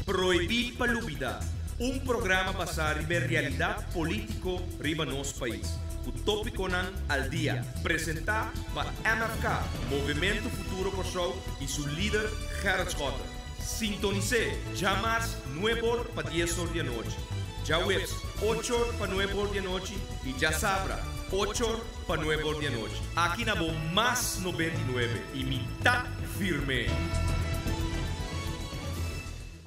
Prohibí pa Lubidá, un programa basá riba e realidat polítiko riba nos pais, ku tópikonan al dia, presentá pa MFK, Movementu Futuro Kòrsou, i su lider Gerrit Schotte. Sintonis'é djamars nueb'or pa dies'or di anochi, djaweps och'or pa nueb'or di anochi i djasabra och'or pa nueb'or di anochi. Aki na bo Mas 99 i mi ta firm'é!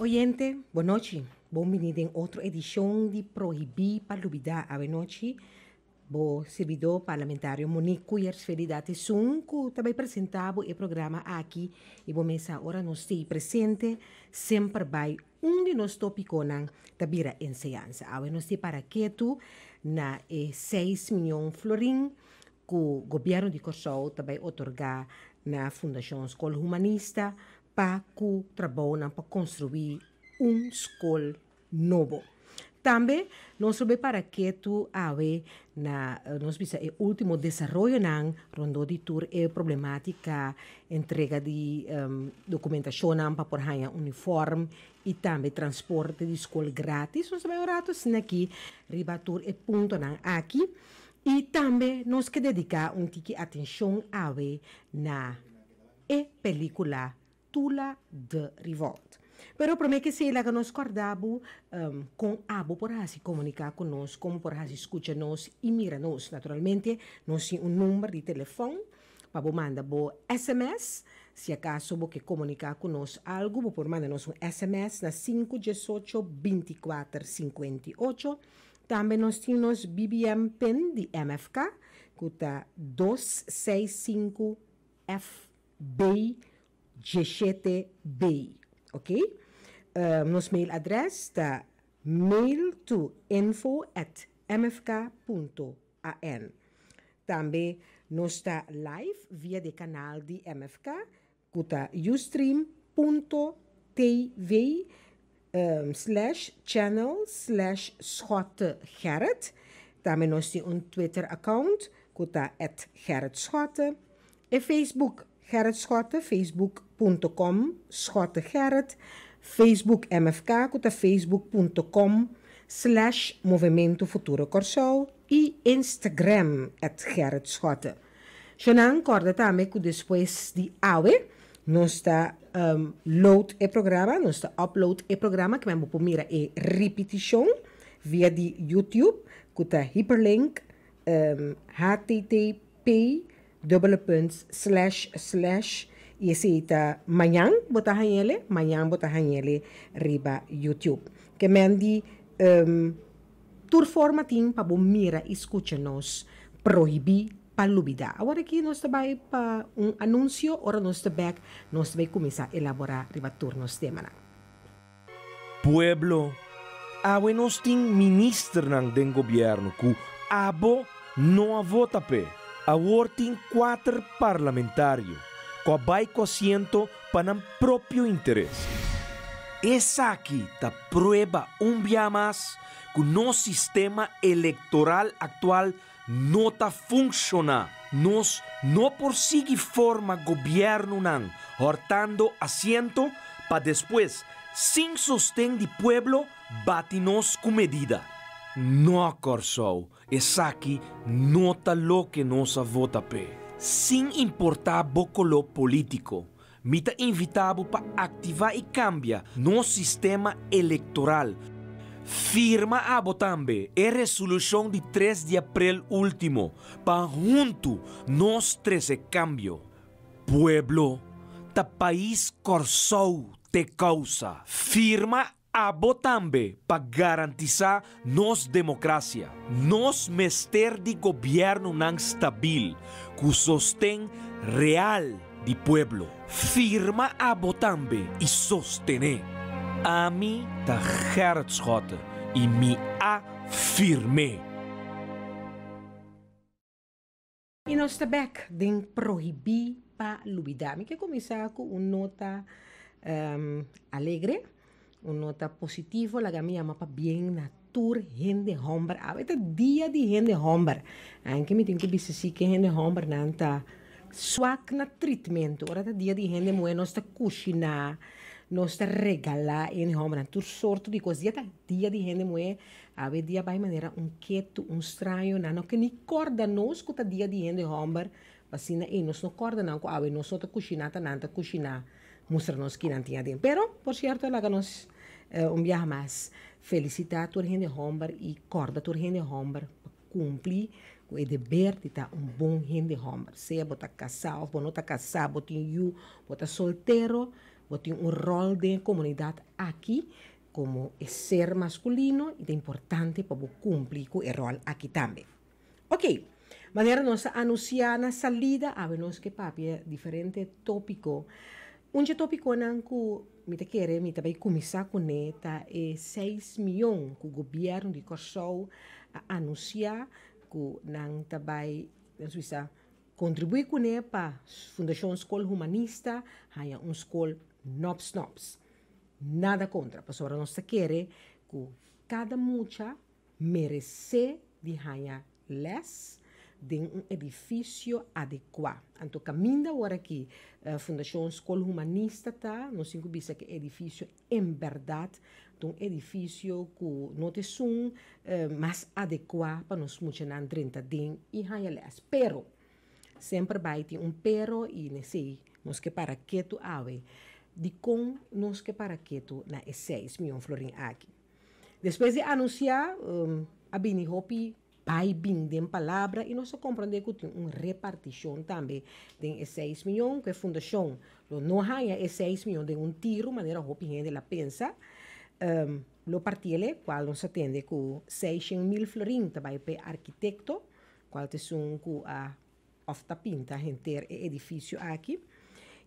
Oyente, bon nochi. Bon bini den otro edishon di Prohibí pa Lubidá. Awe nochi bo sirbidó parlamentario Monique Koeyers Felida ta esun ku ta bai presentá bo e programa aki i bo mesa ora nos stay presente semper bai un di nos tópikonan ta bira enseñansa. Awe nos tin para ketu na e seis mion florin ku gobièrnu di Kòrsou ta bai otorgá na Fundashon Skol Humanista pa ku trabounan pa konstruí un skol nobo. Tambe nos lo bai para ketu awe na nos bisa e último desaroyonan rondó di tur e problemátika entrega di dokumentashonnan pa por haña unifòrm i tambe transporte di skol grátis. Nos ta bai un ratu asina aki riba tur e puntonan aki i tambe nos ke dediká un tiki atenshon awe na e pelíkula Tula de Revolt. Pero promé ke esei laga nos kòrda bo kon abo por hasi komuniká ku nos, kon bo por hasi skucha nos i mira nos. Naturalmente nos tin un number di telefòn pa bo manda bo sms. Si akaso bo ke komuniká ku nos algu bo por manda nos un sms na sinku diesocho bintikuater sinkuenti'ocho. Tambe nos tin nos BBM pin di MFK ku ta dos seis sinku FB 17 B ok nos mail adres ta mail to info at mfk punto an tambe nos ta live via di e kanal di MFK ku ta ustream punto TV slash channel slash Schotte Gerrit. Tambe nos tin un Twitter account ku ta at Gerrit Schotte. E Facebook Gerrit Schotte, facebook punto com Schotte Gerrit. Facebook MFK ku ta facebook punto com slash Movemento Futuro Kòrsou i Instagram at Gerrit Schotte. Shonan kòrda tambe ku despues di awe nos ta load e programa, nos ta upload e programa kimen bo por mira e ripitishon via di YouTube ku ta hyperlink http dubbele punt slash slash i esei ta mañan bo ta hañ'ele, mañan bo ta hañ'ele riba YouTube. Kimen di Tur forma tin pa bo mira i skucha nos prohibí pa lubidá. Awor aki nos ta bai pa un anunsio, ora nos ta bèk nos ta bai kuminsá elaborá riba tur nos temanan. Pueblo, awe nos tin ministernan den gobierno cu abo no a vota p'e. Awor tin cuater parlamentario cu a bay cu asiento pa nan propio interes. Esaki ta prueba un bia mas ku nos sistema elektoral aktual no ta funshoná. Nos no por sigui forma gobièrnunan hòrtando asiento pa despues, sin sosten di pueblo, bati nos ku medida. No, Kòrsou, esaki no ta loke nos a vota p'e. Sin importá bo koló polítiko, Mi ta invitá bo pa aktivá i kambia nos sistema elektoral. Firma abo tambe e resolushon di tres di aprel último pa huntu nos trese kambio. Pueblo, ta pais Kòrsou t'e kousa. Firma Abo tambe pa garantisá nos demokrasia. Nos mester di gobièrnunan stabil ku sosten real di pueblo. Firma abo tambe i sostené. Ami ta Gerrit Schotte i mi a firm'é. I nos ta bek den Prohibí pa Lubidá. Mi ke kuminsá ku un nota alegre, un nota positivo. Laga mi yama pabien na tur hende hòmber. Awe ta dia di hende hòmber. Anke mi tin ku bisa si ke hende hòmbernan ta swak na tritmentu. Ora ta dia di hende muhé nos ta kushiná. Nos ta regalá e hende hòmbernan tur sorto di kos. Dia ta dia di hende muhé, awe dia bai manera un ketu, un straño. Nan no ke ni kòrda nos ku ta dia di hende hòmber. Asina ei nos no kòrda nan ku awe nos no ta kushiná, ta nan ta kushiná mustra nos ki nan tin aden. Pero, por sierto, laga nos un biaha mas felisitá tur hende hòmber i kòrda tur hende hòmber pa kumpli ku e deber di ta un bon hende hòmber. Sea bo ta kasá òf bo no ta kasá, bo tin yu, bo ta soltero, bo tin un ròl den e komunidat aki komo e ser maskulino i ta importante pa bo kumpli ku e ròl aki tambe. Ok, manera nos a anunsiá na salida, awe nos ke papia diferente tópiko. Un dje tópikonan ku mi ta kere mi ta bai kuminsá kuné ta e seis mion ku gobièrnu di Kòrsou a anunsiá ku nan ta bai, nos bisa, kontribuí kuné pa Fundashon Skol Humanista haña un skol nòps nòps. Nada kontra, pasobra nos ta kere ku kada mucha meresé di haña lès den un edifisio adekuá. Anto kaminda awor aki Fundashon Skol Humanista ta, nos tin ku bisa ku e edifisio en bèrdat ta un edifisio ku no ta esun mas adekuá pa nos muchanan drenta den i haña lès. Pero, semper bai tin un pero i nesei nos ke para ketu awe. Dikon nos ke para ketu na e seis mion florin aki? Despues di anunsiá, a bini hopi bai bin den palabra i nos a komprondé ku tin un repartishon tambe den e seis mion, ku e fundashon lo no haña e seis mion den un tiru manera hopi hende la pensa. Lo partiel kual nos a tende ku seishen mil florin ta bai pa e arkitekto, kual ta esun ku a òf ta pinta henter e edifisio aki.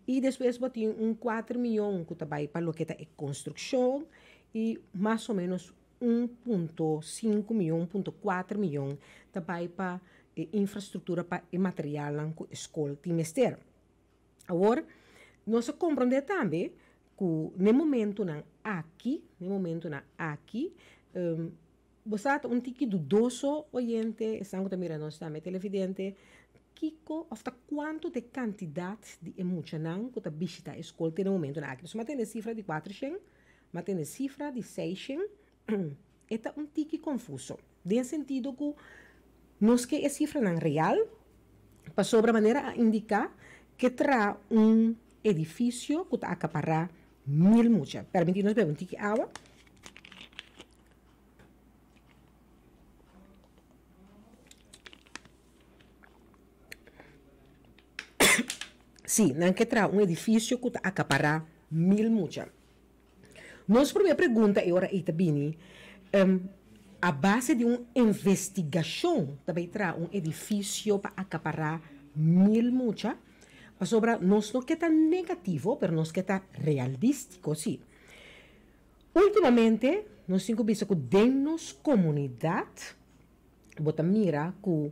I despues bo tin un kuater mion ku ta bai pa loke ta e konstrukshon i mas o ménos un punto sinku mion, un punto kuater mion ta bai pa e infrastruktura pa e materialnan ku e skol tin mester. Awor, nos a komprondé tambe ku n'e momentunan aki, n'e momentunan aki, Bo sa ta un tiki dudoso, oyente, esnan ku ta mira nos tambe televidente, kiko òf ta kuantu ta e kantidat di e muchanan ku ta bishita e skol te na momentunan aki. Pasobra mi a tende sifra di kuatershen, mi a tende sifra di seishen, e ta un tiki konfuso, den sentido ku nos ke e sifranan real, pasobra manera a indiká ke traha un edifisio ku ta akapará mil mucha. Permití nos bebe un tiki awa. Sí, nan ke traha un edifisio ku ta akapará mil mucha. Nos promé pregunta e ora ei ta bini, A base di un investigashon ta bai traha un edifisio pa akapará mil mucha? Pasobra nos no ke ta negativo, pero nos ke ta realístiko sí. Últimamente nos tin ku bisa ku den nos komunidat bo ta mira ku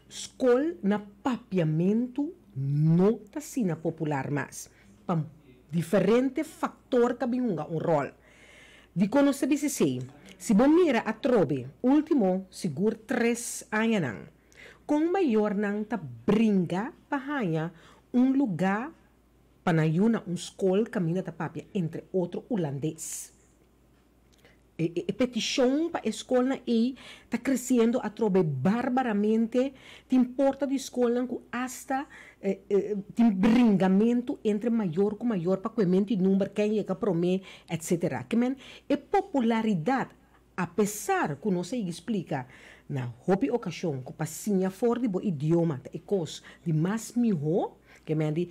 skol na papiamentu no ta asina popular mas. Pa diferente faktor ta bin hunga un ròl. Dikon nos ta bisa esei? Si bo mira atrobe último sigur tres añanan, kon mayornan ta bringa pa haña un lugá Pa nan yu na un skol kaminda ta papia entre otro ulandes. E e petishon pa e skolnan ei ta kresiendo atrobe barbaramente, tin porta di skolnan ku asta tin bringamentu entre mayor ku mayor pa kuemento i number ken yega promé etsetera. Ke men e popularidat apesar ku nos a yegi splika na hopi okashon ku pa siña for di bo idioma ta e kos di mas mihó, ke men di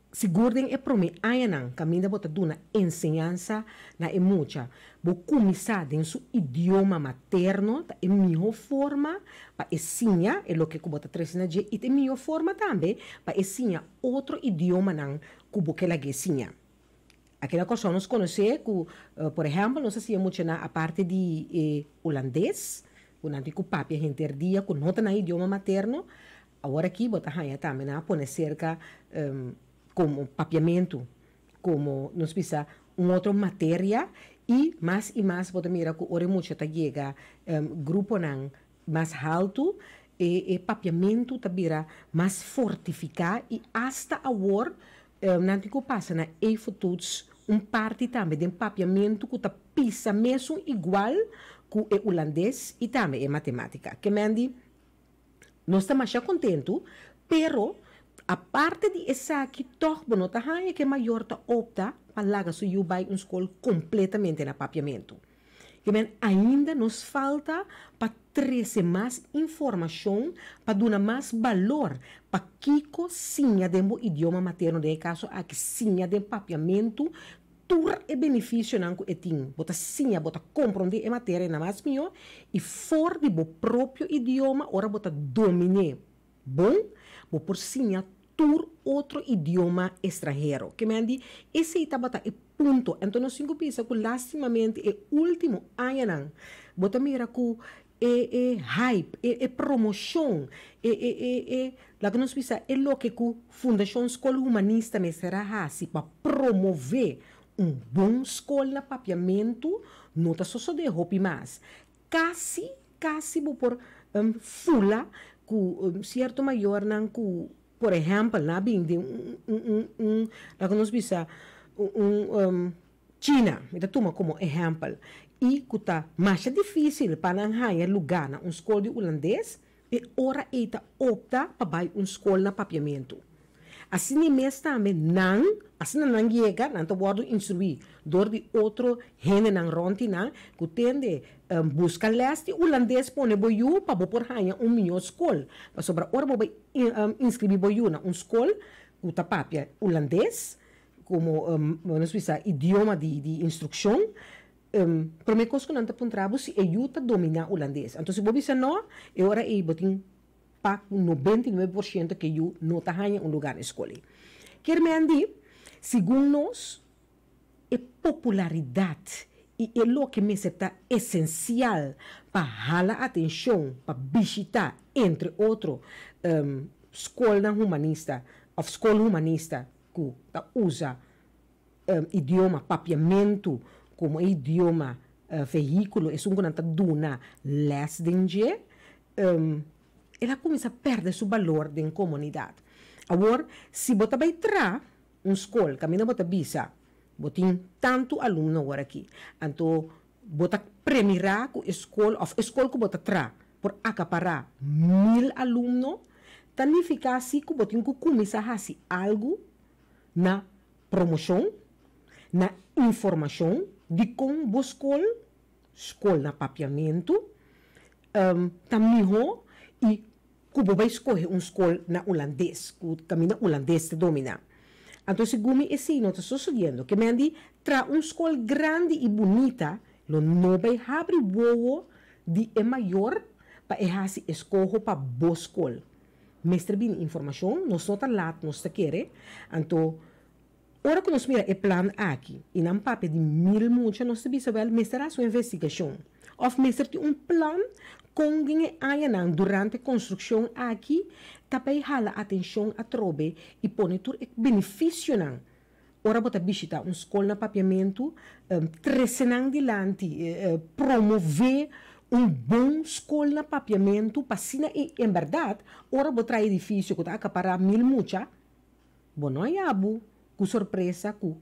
sigur den e promé añanan kaminda bo ta duna enseñansa na e mucha, bo kuminsá den su idioma materno ta e mihó forma pa e siña e loke ku bo ta trese na dje i ta e mihó forma tambe pa e siña otro idiomanan ku bo ke lag'é siña. Aki na Kòrsou nos konosé ku, por ehèmpel, nos a siña muchanan aparte di e hulandes, ku nan tin ku papia henter dia ku no ta nan idioma materno, awor aki bo ta haña tambe nan a pone serka komo papiamentu, komo nos bisa un otro materia i mas i mas bo ta mira ku ora e mucha ta yega gruponan mas haltu, e papiamentu ta bira mas fortifiká i asta awor nan tin ku pasa na efotoets. Un parti tambe den papiamentu ku ta pisa mesun igual ku e hulandes i tambe e matemátika. Ke men di, nos ta masha kontentu, pero aparte di esaki tòg bo no ta haña ku e mayor ta opta pa laga su yu bai un skol kompletamente na papiamentu. Ke men ainda nos falta pa trese mas informashon, pa duna mas balor pa kiko siña den bo idioma materno, den e kaso aki siña den papiamentu, tur e benefisionan ku e tin. Bo ta siña, bo ta komprondé e materianan mas mihó i for di bo propio idioma, ora bo ta domin'é bon, bo por siña tur otro idioma estranhero. Ke men di, esei tabata e punto. Anto nos tin ku bisa ku lastimamente e último añanan bo ta mira ku e e hype, e e promoshon, e e e e laga nos bisa e loke ku Fundashon Skol Humanista mester a hasi pa promové un bon skol na papiamentu no ta sosodé hopi mas. Kasi, kasi bo por fula ku sierto mayornan ku, por ehèmpel, nan a bin den un, un, un, un, laga nos bisa, un, un China, mi ta tuma komo ehèmpel, i ku ta masha difísil pa nan haña lugá na un skol di hulandes, E ora ei ta opta pa bai un skol na papiamentu. Asina mes tambe nan, asina nan yega, nan ta wòrdu instruí dor di otro hendenan rònt di nan ku tende buska lès di hulandes pone bo yu pa bo por haña un mihó skol. Pasobra ora bo bai inskribí bo yu na un skol ku ta papia hulandes komo nos bisa idioma di instrukshon, Promé kos ku nan ta puntra bo si e yu ta dominá hulandes. Anto si bo bisa nò, e ora ei bo tin pa ku 99% ku e yu no ta haña un lugá na e skol ei. Kier men di, segun nos, e popularidat i e loke mester ta esensial pa hala atenshon pa bishitá, entre otro, skolnan humanista òf skol humanista ku ta usa idioma papiamentu komo e idioma vehíkulo, esun ku nan ta duna lès den dje, el a kuminsá pèrdè su balor den komunidat. Awor, si bo ta bai tra un skol kaminda bo ta bisa bo tin tantu alumno awor aki, anto bo ta premirá ku e skol òf e skol ku bo ta tra por akapará 1000 alumno, ta nifiká si ku bo tin ku kuminsá hasi algu na promoshon, na informashon di kon bo skol, skol na papiamentu, ta mihó i ku bo bai skohe un skol na ulandes, ku kaminda ulandes ta dominá. Anto segun mi esei no ta sosodiendo. Ke men di tra un skol grandi i bunita lo no bai habri wowo di e mayor pa e hasi eskoho pa bo skol. Mester bini informashon, nos no ta lat, nos ta kere. Anto, ora ku nos mira e plan aki i nan papia di 1000 mucha, nos ta bisa, wèl, mester hasi un investigashon. Òf mester tin un plan kon den e añanan durante konstrukshon aki ta bai hala atenshon atrobe i pone tur e benefisionan. Ora bo ta bishitá un skol na papiamentu, trese nan dilanti, promové un bon skol na papiamentu pa asina i en bèrdat ora bo traha edifisio ku ta akapará 1000 mucha, bo no a yabu ku sorpresa ku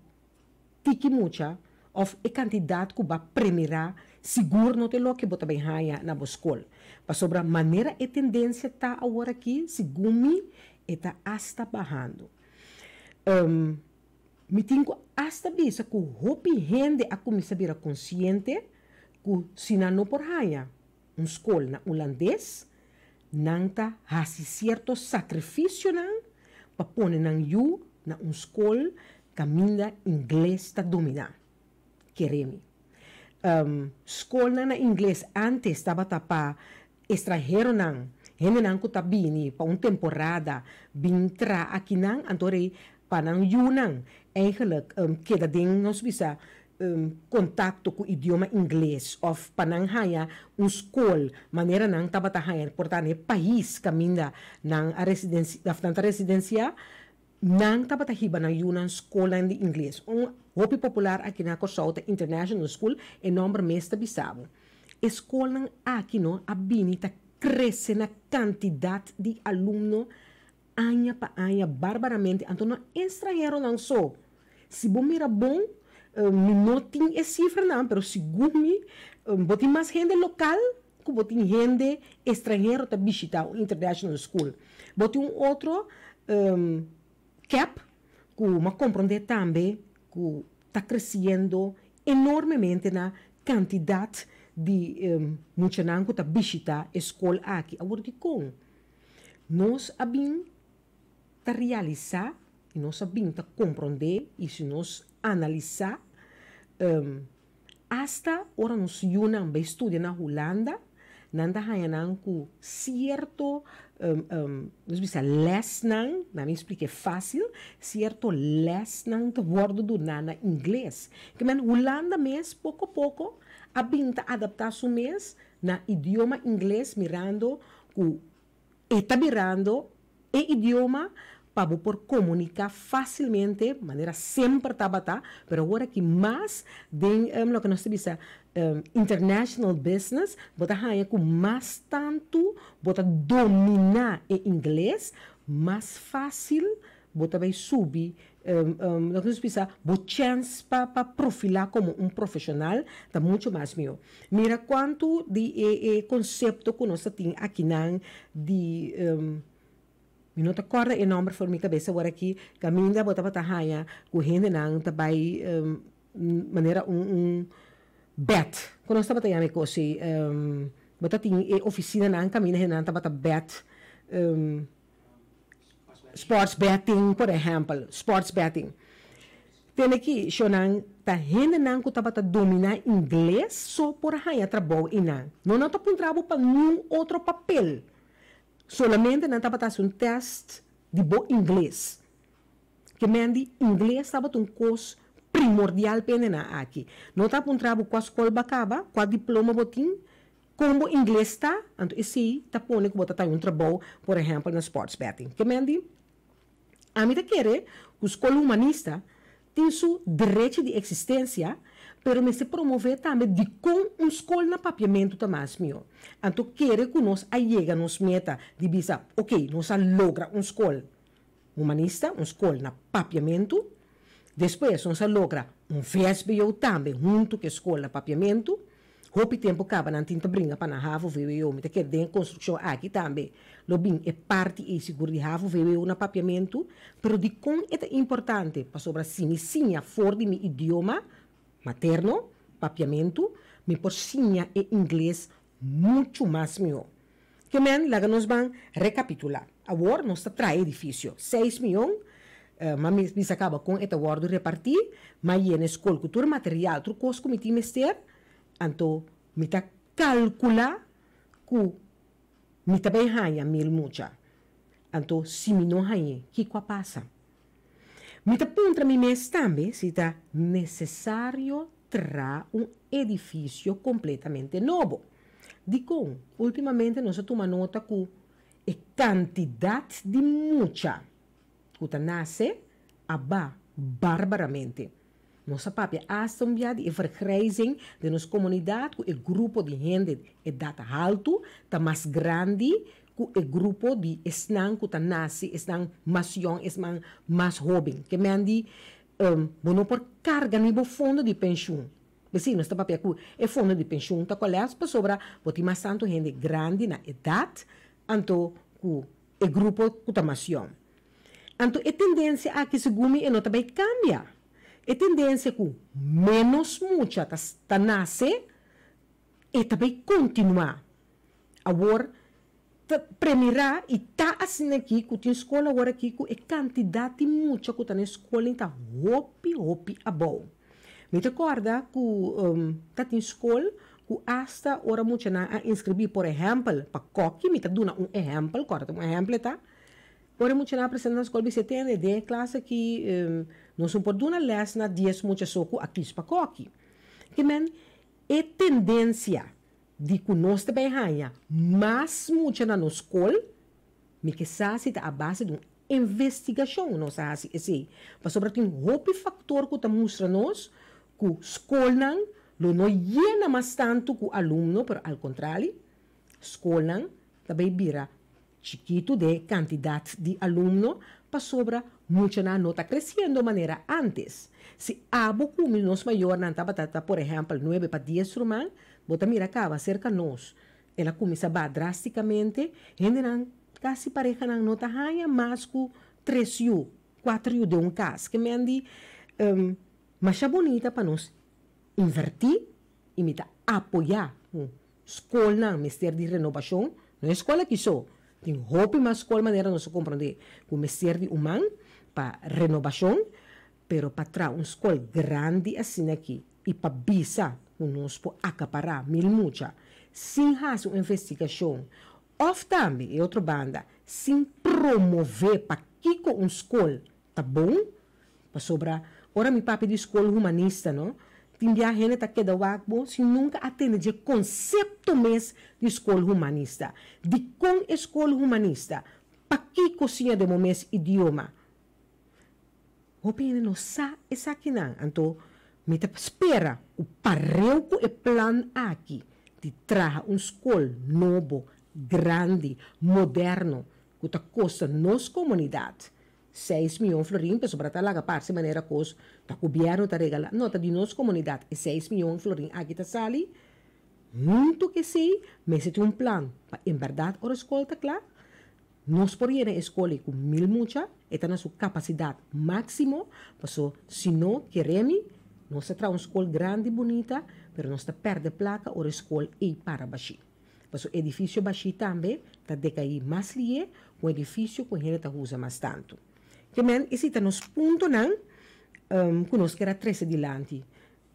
tiki mucha òf e kantidat ku bo a premirá sigur no ta e loke bo ta bai haña na bo skol. Pasobra manera e tendensia ta aworakí, segun mi, e ta asta bahando. Mi tin ku asta bisa ku hopi hende a kuminsá bira konsiente ku si nan no por haña un skol na ulandes, nan ta hasi sierto sakrifisionan pa pone nan yu na un skol kaminda ingles ta dominá. Kere mi. Skolnan na ingles ántes tabata pa estranheronan, hendenan ku ta bini pa un temporada bin tra akinan, anto rei pa nan yunan eigenlijk keda den nos bisa kontakto ku idioma ingles òf pa nan haña un skol manera nan tabata haña por ta na e pais kaminda nan a residensia òf nan ta residensiá, nan tabata hiba nan yunan skolnan di ingles. Un hopi popular aki na Kòrsou ta International School, e nòmber mes ta bisa bo. E skolnan aki no a bini ta krese na kantidat di alumno aña pa aña barbaramente, anto no estranheronan so. Si bo mira bon, Mi no tin e sifranan, pero segun mi, bo tin mas hende lokal ku bo tin hende estranhero ta bishitá un international school. Bo tin un otro kèp ku m'a komprondé tambe ku ta kresiendo enormemente na kantidat di muchanan ku ta bishitá e skol aki. Awor dikon nos a bin ta realisá i nos a bin ta komprondé i si nos analisá asta ora nos yunan bai studia na Hulanda nan ta haña nan ku sierto nos bisa lèsnan, nan mi splik'é fásil, sierto lèsnan ta wòrdu duná na ingles. Ke men Hulanda mes poko poko a bin ta adaptá su mes na idioma ingles mirando ku E ta birando e idioma pa bo por komuniká fásilmente, manera semper tabata, pero awor aki mas den loke nos ta bisa international business, bo ta haña ku mas tantu bo ta dominá e ingles, mas fásil bo ta bai subi Loke nos bisa, bo chèns pa pa profilá komo un profeshonal ta muchu mas mihó. Mira kuantu di e e konsepto ku nos ta tin akinan di mi no ta kòrda e nòmber for mi kabes awor aki, kaminda bo tabata haña ku hendenan ta bai manera un un bèt, ku nos tabata yama e kos ei? Bo ta tin e ofisinanan kaminda hendenan tabata bèt. Sports betting, por ehèmpel, sports betting. Tende ki shownan ta hendenan ku tabata dominá ingles so por haña trabou einan. No nan ta puntra bo pa niun otro papel. Solamente nan tabata hasi un tèst di bo ingles. Ke men di ingles tabata un kos primordial pa hendenan aki. No ta puntra bo kua skol bo a kaba, kua diploma bo tin, Kon bo ingles ta, anto esei ta pone ku bo ta taña un trabou, por ehèmpel na sports betting. Ke men di, Ami ta kere ku skol humanista tin su derechi di eksistensia, pero mester promové tambe dikon un skol na papiamentu ta mas mihó. Anto kere ku nos a yega nos meta di bisa, oke, nos a logra un skol humanista, un skol na papiamentu, despues nos a logra un vsbo tambe huntu ku e skol na papiamentu. Hopi tempu kaba nan tin ta bringa pa nan havo vwo. Mi ta kere den e konstrukshon aki tambe lo bin e parti ei sigur di havo vwo na papiamentu. Pero dikon e ta importante? Pasobra si mi siña for di mi idioma materno, papiamentu, mi por siña e ingles muchu mas mihó. Ke men laga nos ban rekapitulá. Awor nos ta traha edifisio. Seis mion, ma mi bisa kaba kon e ta wòrdu repartí, m'a yena e skol ku tur material, tur kos ku mi tin mester, anto mi ta kalkulá ku mi ta bai haña mil mucha. Anto si mi no hañ'é, kiko a pasa? Mi ta puntra mi mes tambe si ta nesesario traha un edifisio kompletamente nobo. Dikon? Últimamente nos a tuma nota ku e kantidat di mucha ku ta nase a ba barbaramente. Nos a papia asta un bia di e vergrijzing den nos komunidat ku e grupo di hende edat haltu ta mas grandi ku e grupo di esnan ku ta nase, esnan mas yòn, esnan mas hóben. Ke men di bo no por karga ni bo fondo di penshun. P'esei nos ta papia ku e fondo di penshun ta kolèps pasobra bo tin mas tantu hende grandi na edat anto ku e grupo ku ta mas yòn. Anto e tendensia aki segun mi e no ta bai kambia. E tendensia ku ménos mucha ta ta nase e ta bai kontinuá. Awor ta premirá i ta asina aki ku tin skol awor aki ku e kantidat di mucha ku ta na e skol ta hopi hopi abou. Mi ta kòrda ku ta tin skol ku asta ora muchanan a inskribí por ehèmpel pa kòki, mi ta duna un ehèmpel, kòrda ta un ehèmpel e ta, ora e muchanan a presentá na skol bisa e tende den e klas aki nos no por duna lès na dies mucha so ku a kis pa kòki. Ke men e tendensia di ku nos ta bai haña mas mucha na nos skol, mi ke sa si ta a base di un investigashon nos a hasi esei, pasobra tin hopi faktor ku ta mustra nos ku skolnan lo no yena mas tantu ku alumno, pero al kontrali, skolnan ta bai bira chikitu den e kantidat di alumno pasobra. Muchanan no ta kresiendo manera ántes. Si abo ku mi nos mayornan tabata ta por ehèmpel nuebe pa dies ruman, bo ta mira kaba serka nos el a kuminsá baha drástikamente, hendenan kasi parehanan no ta haña mas ku tres yu, kuater yu den un kas. Ke men di masha bunita pa nos invertí i mi ta apoyá ku skolnan mester di renobashon, no e skol aki so, tin hopi mas skol manera nos a komprondé ku mester di un man pa renobashon, pero pa traha un skol grandi asina aki i pa bisa ku nos por akapará mil mucha sin hasi un investigashon òf tambe e otro banda sin promové pakiko un skol ta bon, pasobra ora mi papia di skol humanista no, tin bia hende ta keda wak bo si nunka a tende dje konsepto mes di skol humanista. Dikon e skol humanista? Pakiko siña den bo mes idioma? Hopi hende no sa esakinan, anto mi ta spera ku pareu ku e plan aki di traha un skol nobo, grandi, moderno ku ta kosta nos komunidat seis mion florin, pasobra ta laga parse manera kos ta gobièrnu ta regalá, no, ta di nos komunidat e seis mion florin aki ta sali. Huntu ku esei mester tin un plan pa en bèrdat ora skol ta kla, nos por yena e skol ei ku mil mucha, e ta na su kapasidat máksimo, paso si no kere mi, nos ta traha un skol grandi bunita, pero nos ta pèrdè plaka ora e skol ei para bashí. Paso edifisio bashí tambe ta dekaí mas lié ku un edifisio ku hende ta usa mas tantu. Ke men esei ta nos puntonan ku nos ker a trese dilanti.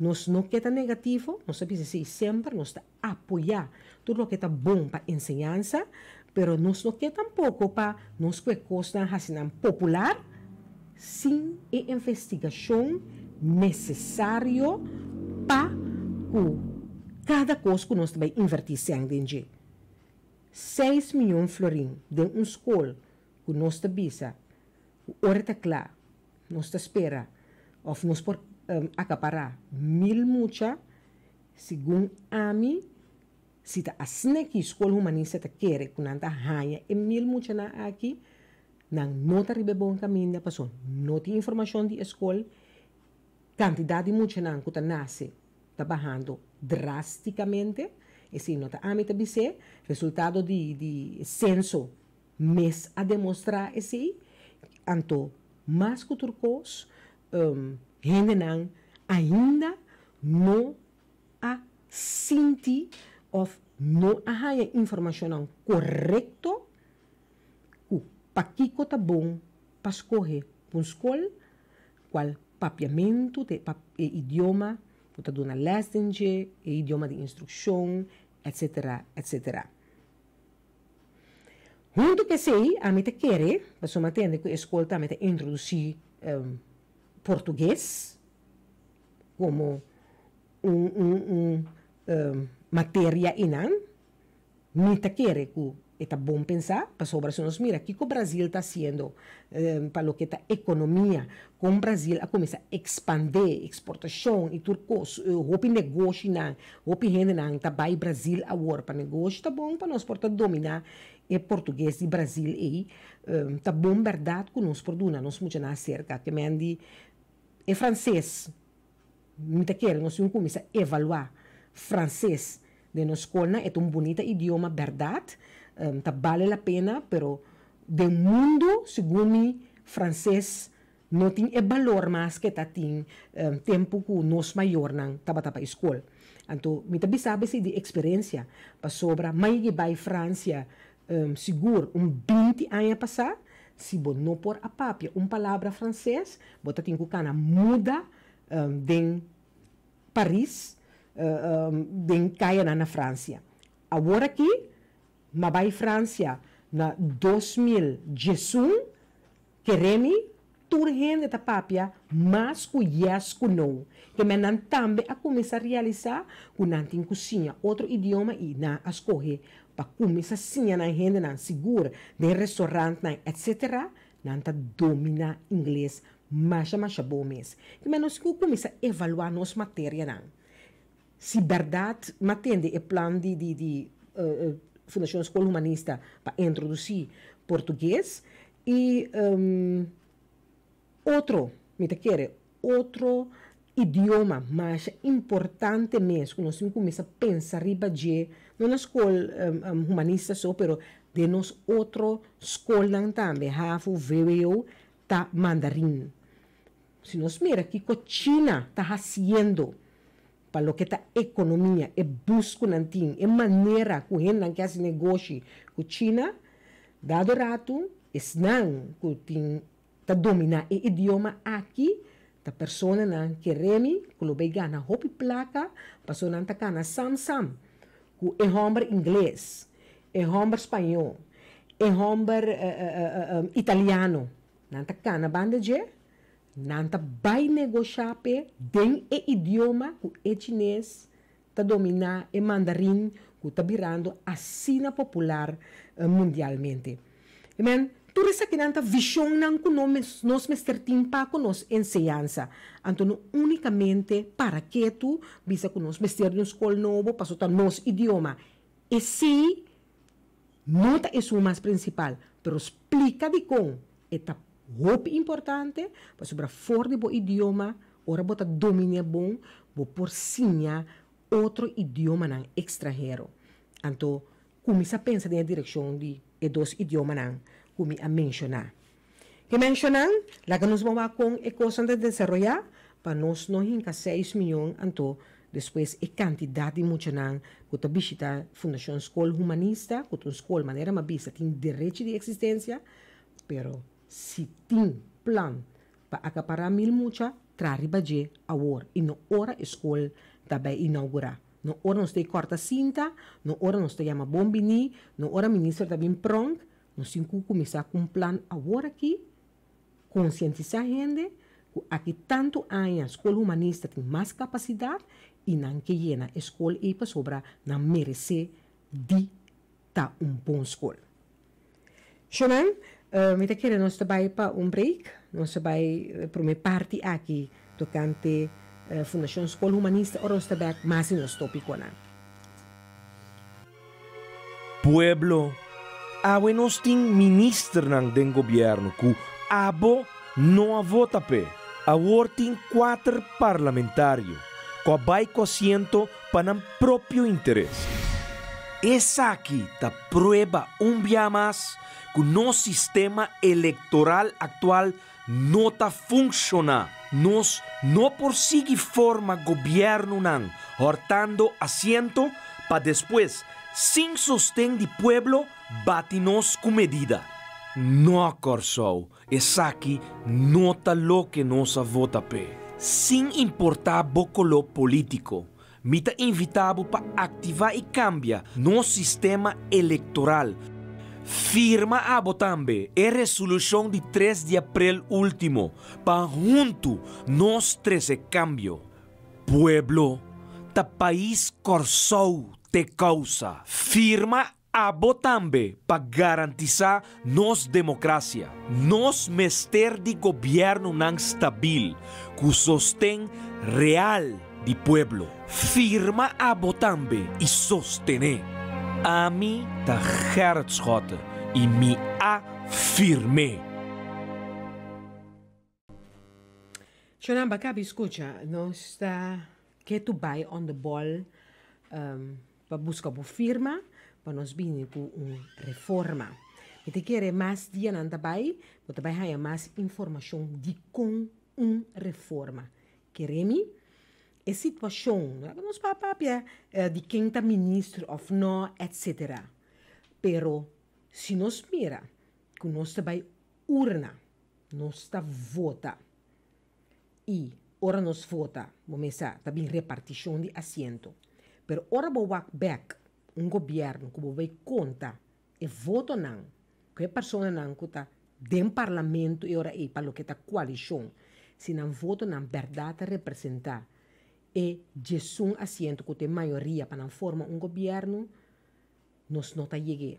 Nos no ke ta negativo, nos ta bisa esei semper, nos ta apoyá tur loke ta bon pa enseñansa, pero nos no ke tampoko pa nos ku e kosnan hasi nan popular sin e investigashon nesesario pa ku kada kos ku nos ta bai invertí sèn den dje. Seis mion florin den un skol ku nos ta bisa ku ora ta kla nos ta spera òf nos por akapará mil mucha, segun ami si ta asina ki Skol Humanista ta kere ku nan ta haña e mil muchanan aki, Nan no ta riba e bon kaminda paso no tin informashon di e skol. Kantidat di muchanan ku ta nase ta bahando drástikamente. Esei no ta ami ta bis'é, resultado di di senso mes a demostrá esei. Anto mas ku tur kos hendenan ainda no a sinti òf no a haña informashonnan korekto ku pakiko ta bon pa skohe pa un skol kual papiamentu ta e idioma ku ta duna lès den dje, e idioma di instrukshon, etsetera, etsetera. Huntu ku esei ami ta kere, pasobra mi a tende ku e skol tambe ta introdusí portugues komo un un un materia einan. Mi ta kere ku e ta bon pensá, pasobra si nos mira kiko Brazil ta hasiendo pa loke ta ekonomia, kon Brazil a kuminsá ekspandé eksportashon i tur kos, hopi negoshinan, hopi hendenan ta bai Brazil awor pa negoshi, ta bon pa nos por ta dominá e portugues di Brazil ei, ta bon bèrdat ku nos por duna nos muchanan aserka ke men di e franses. Mi ta kere nos tin kuminsá evaluá franses den nos skolnan. E ta un bunita idioma bèrdat, ta bale la pena, pero den mundu segun mi franses no tin e balor mas ke ta tin tempu ku nos mayornan tabata bai skol. Anto mi ta bisa abesei di eksperensia, pasobra mai bai Fransia sigur un binti aña pasá, si bo no por a papia un palabra franses, bo ta tin ku kana muda den Paris, den kayanan na Fransia. Awor aki, m'a bai Fransia na 2011, kere mi, tur hende ta papia mas ku yes ku no. Ke men nan tambe a kuminsá realisá ku nan tin ku siña otro idioma i nan a skohe pa kuminsá siña nan hendenan sigur den restorantnan etsetera, nan ta dominá ingles masha masha bon mes. Ke men nos tin ku kuminsá evaluá nos materianan. Si bèrdat m'a tende e plan di di di Fundashon Skol Humanista pa introdusí portugues i. Otro, mi ta kere, otro idioma masha importante mes ku nos tin kuminsá pensa riba dje, no na skol humanista so, pero den nos otro skolnan tambe, havo, vwo, ta mandarin. Si nos mira kiko China ta hasiendo pa loke ta ekonomia, e bus ku nan tin, e manera ku hendenan ke hasi negoshi ku China, dado ratu esnan ku tin ta dominá e idioma aki ta personanan keremi ku lo bay gana hopi plaka pasobra nan ta kana sam sam ku e hòmber ingles, e hòmber spañó, e hòmber italiano. Nan ta kana banda dje, nan ta bai negoshá p'e den e idioma ku e chines ta dominá, e mandarin ku ta birando asina popular mundialmente. Amen. Tur esakinan ta vishonnan ku nos mester tin pa ku nos enseñansa. Anto no únikamente para ketu bisa ku nos mester di un skol nobo pasobra ta nos idioma. Esei no ta esun mas prinsipal, pero splika dikon e ta hopi importante, pasobra for di bo idioma, ora bo ta dominé bon, bo por siña otro idiomanan ekstranhero. Anto, kuminsá pensa den e direkshon di e dos idiomanan ku mi a menshoná. Ke menshonan, laga nos bon wak kon e kosnan ta desaroyá pa nos no hinka seis miyon anto despues e kantidat di muchanan ku ta bishita Fundashon Skol Humanista, ku ta un skol manera mi a bisa tin derechi di eksistensia, pero si tin plan pa akapará mil mucha, traha riba dje awor i no ora e skol ta bai inougurá. No ora nos ta e kòrta sinta, no ora nos ta yama bon biní, no ora minister ta bin pronk. Nos tin ku kuminsá ku un plan awor aki, konsientisá hende ku aki tantu aña Skol Humanista tin mas kapasidat i nan ke yena e skol ei pasobra nan meresé di ta un bon skol. Shonan, mi ta kere nos ta bai pa un break. Nos ta bai promé parti aki tokante Fundashon Skol Humanista ora nos ta bèk mas di nos tópikonan. Pueblo, awe nos tin ministernan den gobierno cu abo no a vota p'e. Awor tin cuater parlamentario cu a bay cu asiento pa nan propio interes. Esaki ta prueba un bia mas cu nos sistema electoral actual no ta funciona. Nos no por sigui forma gobiernonan hortando asiento pa despues, sin sosten di pueblo, bati nos cu medida. No, Kòrsou, esaki no ta loke nos a vota p'e. Sin importá bo koló polítiko, mi ta invitá bo pa aktivá i kambia nos sistema elektoral. Firma abo tambe e resolushon di tres di aprel último pa huntu nos trese kambio. Pueblo, ta pais Kòrsou t'e kousa. Firma Abo tambe pa garantisá nos demokrasia. Nos mester di gobièrnunan stabil ku sosten real di pueblo. Firma abo tambe i sostené. Ami ta Gerrit Schotte i mi a firm'é. Shonamba kabi skucha, nos ta ke to bai on the ball pa buska bo firma pa nos bini ku un reforma. Mi ta kere mas dianan ta bai, bo ta bai haña mas informashon dikon un reforma. Kere mi, e situashon, no nos pa papia di ken ta minister òf no, etsetera. Pero si nos mira ku nos ta bai urna, Nos ta vota. I ora nos vota, bo mesa, ta bin repartishon di asiento. Pero ora bo wak bek un gobièrnu ku bo bai konta e votonan ku e personanan ku ta den parlamento e ora ei pa loke ta koalishon, si nan votonan bèrdat ta representá e diesun asiento ku ta e mayoria pa nan forma un gobièrnu, nos no ta yeg'é.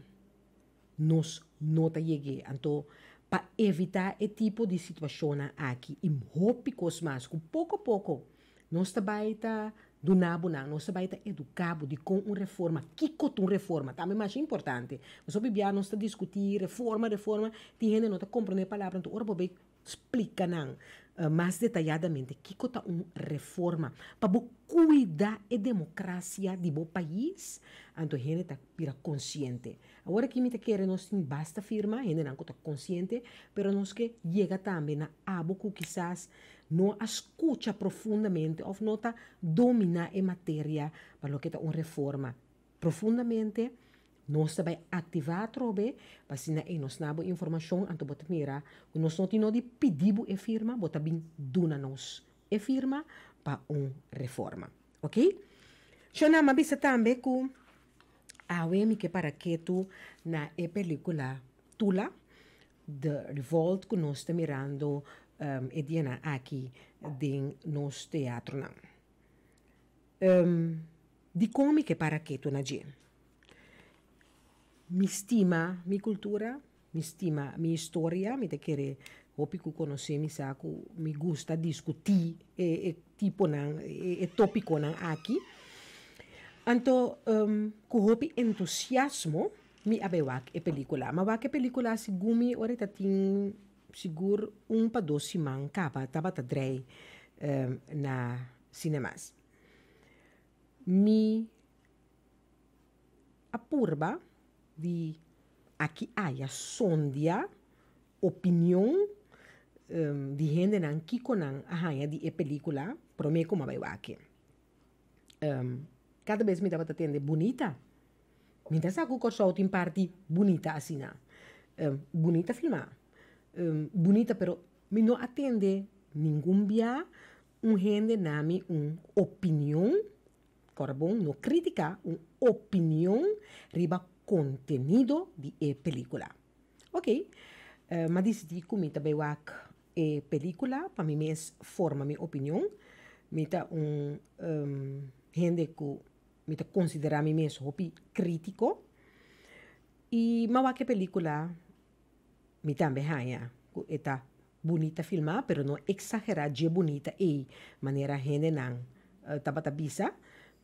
Nos no ta yeg'é. Anto, pa evitá e tipo di situashonnan aki i hopi kos mas ku poko poko nos ta bai ta duna bo nan, nos ta bai ta eduká bo dikon un reforma, kiko ta un reforma, tambe masha importante. Pasobra hopi bia nos ta diskutí reforma, reforma, tin hende no ta komprondé e palabra, anto ora bo bai. splika nan mas detayadamente kiko ta un reforma pa bo kuida e demokrasia di bo pais, anto hende ta bira konsiente. Awor aki mi ta kere nos tin basta firma, hendenan ku ta konsiente, pero nos ke yega tambe na abo ku kisas no a skucha profundamente òf no ta dominá e materia pa loke ta un reforma profundamente. Nos ta bai aktivá atrobe pa asina ei nos na bo informashon, anto bo ta mira ku nos no tin no di pidi bo e firma, bo ta bin duna nos e firma pa un reforma. Ok? Shona, m'a bisa tambe ku awe mi ke para ketu na e pelikula Tula, The Revolt ku nos ta mirando e dianan aki den nos teatronan. Dikon mi ke para ketu na dje? Mi stima mi kultura, mi stima mi historia, mi ta kere hopi ku konosé mi sa ku mi gusta diskutí e e tiponan, e topikonan aki. Anto ku hopi entusiasmo mi a bai wak e pelikula. Mi a wak e pelikula segun mi ora ta tin sigur un pa dos siman kaba tabata drei na cinemas. Mi a purba di aki aya sondia opinion di hendenan kiko nan a haña di e pelicula prome ku mi a bai wak. Kada bes mi tabata tende bunita. Mi ta sa ku Kòrsou tin parti bunita asina. Bunita filmá. Bunita pero mi no a tende ningun bia Un hende na mi un opinion, kòrda bon, no kritika, un opinion riba kontenido di e pelikula. Ok, m'a disidí ku mi ta bai wak e pelikula pa mi mes forma mi opinion. Mi ta un hende ku mi ta konsiderá mi mes hopi krítiko i m'a wak e pelikula. Mi tambe haña ku e ta bunita filmá, pero no eksagerá dje bunita ei manera hendenan tabata bisa,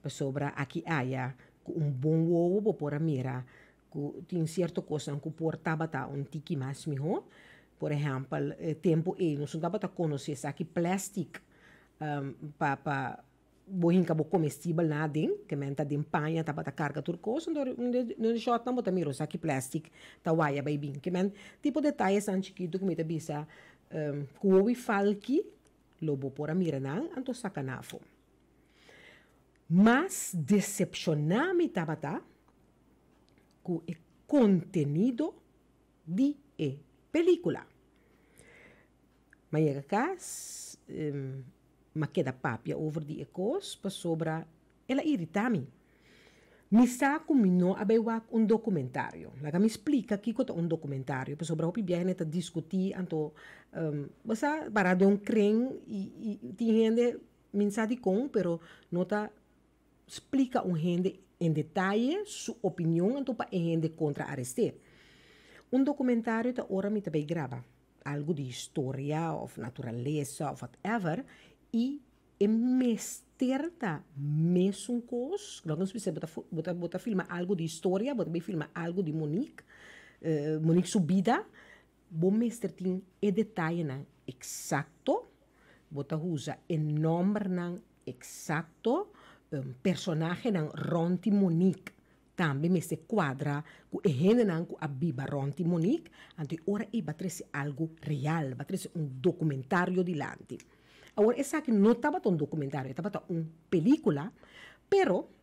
pasobra aki aya ku un bon wowo bo por a mira ku tin sierto kosnan ku por tabata un tiki mas mihó. Por ehèmpel, e tempu ei nos no tabata konosé esaki plèstik pa pa Bo hinka bo comestibel na aden, ke men ta den paña tabata carga tur cos, anto den shotnan bo ta mira un saki plastic ta waya bay bin. Ke men tipo detayesnan chikito ku mi ta bisa ku wowi falki lo bo por a mira nan anto saca nan afo. Mas decepciona mi tabata ku e contenido di e pelicula. M'a yega cas, m'a keda papia over di e cos pasobra el a irita mi. Mi sa cu mi no a bay wak un documentario. Laga mi splica kico ta un documentario pasobra hopi biaha hende ta discuti anto bo sa para den un kren y tin hende mi sa dicon pero no ta splica un hende en detaye su opinion anto pa e hende contra areste. Un documentario ta ora mi ta bay graba. Algu di historia of naturalesa of whatever y e mester ta mesun cos, lo nos bisa bo ta bo ta bo ta filma algu di historia, bo ta bay filma algu di Monique, Monique su bida, bo mester tin e detayenan exacto, bo ta usa e nombernan exacto, personahenan rond di Monique Tambe mester kuadra ku e hendenan ku a biba rònt di Monique, anto e ora ei ba trese algu real, ba trese un dokumentario dilanti. Awor esaki no tabata un dokumentario, e tabata un pelíkula, pero